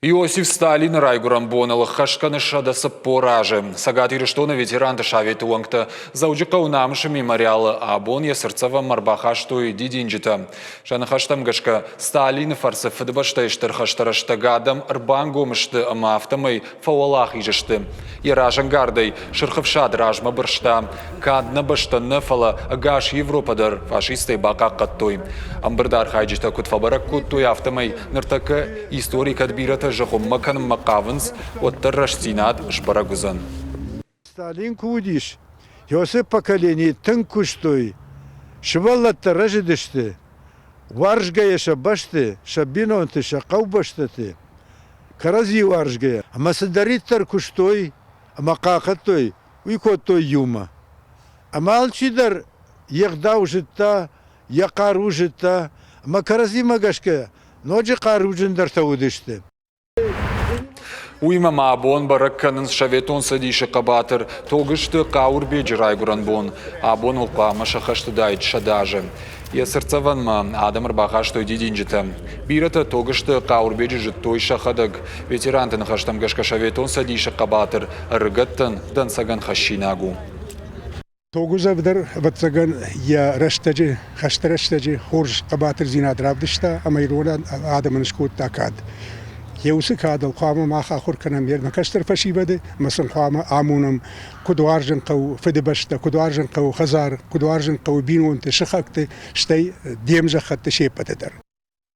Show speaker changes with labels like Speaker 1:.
Speaker 1: Иосиф Сталины райгуырӕн боныл ӕххӕст кӕны 140 азы. Цӕгат Ирыстоны ветеранты советы уӕнгтӕ Дзӕуджыхъӕуы Намысы мемориалы абон йӕ цыртдзӕвӕнмӕ ӕрбахастой дидинджытӕ. Сӕ ныхӕстӕм гӕсгӕ, Сталины фӕрцы Фыдыбӕстӕйы Стыр хӕсты рӕстӕг адӕм ӕрбангом сты ӕмӕ афтӕмӕй фӕуӕлахиз сты. Йӕ разӕнгардӕй Сырх Ӕфсад размӕ бырста. Канд нӕ бӕстӕ нӕ, фӕлӕ ӕгас Европӕ дӕр фашисттӕй бахъахъхъӕдтой. Ӕмбырды архайджытӕ куыд фӕбӕрӕг кодтой, афтӕмӕй ныртӕккӕ истори кӕд бирӕтӕ зыгъуыммӕ кӕнынмӕ хъавынц, уӕддӕр рӕстдзинад сбӕрӕг уыдзӕн.
Speaker 2: Сталин куы уыдис, уыцы поколени тынг куыстой, сывӕллӕттӕ рӕзыдысты, уарзгӕйӕ сӕ бӕсты, сӕ бинонты, сӕ хъӕубӕстӕты, кӕрӕдзи уарзгӕйӕ. Ӕмӕ цыдӕриддӕр куыстой ӕмӕ хъахъхъӕдтой, уый кодтой иумӕ. Ӕмӕ алчидӕр йе гъдау зыдта, йӕ хъару зыдта, ӕмӕ кӕрӕдзимӕ гӕсгӕ ноджы хъаруджындӕртӕ уыдысты.
Speaker 1: Уыимӕ ма абон бӕрӕг кӕнынц Советон Цӕдисы хъӕбатыр Тогызты Хъауырбеджы райгуырӕн бон. Абон ыл хъуамӕ сӕххӕст уыдаид 100 азы. Йӕ цыртдзӕвӕнмӕ адӕм ӕрбахастой дидинджытӕ. Бирӕтӕ Тогызты Хъауырбеджы зыдтой сӕхӕдӕг. Ветеранты ныхӕстӕм гӕсгӕ Советон Цӕдисы хъӕбатыр ӕрыгӕттӕн дӕнцӕгӕн хӕссинаг у.
Speaker 3: Тогузов дӕр, ӕвӕццӕгӕн, йӕ рӕстӕджы, хӕсты рӕстӕджы хорз хъӕбатырдзинад равдыста ӕмӕ ирон адӕмӕн скодта кад. Йӕ уыцы кадыл хъуамӕ мах ахуыр кӕнӕм нӕ кӕстӕр фӕсивӕды ӕмӕ сын хъуамӕ амонӕм, куыд уарзын хъӕуы Фыдыбӕстӕ, куыд уарзын хъӕуы хӕдзар, куыд уарзын хъӕуы бинонты, сыхӕгты, стӕй де мзӕххӕтты се ппӕты дӕр.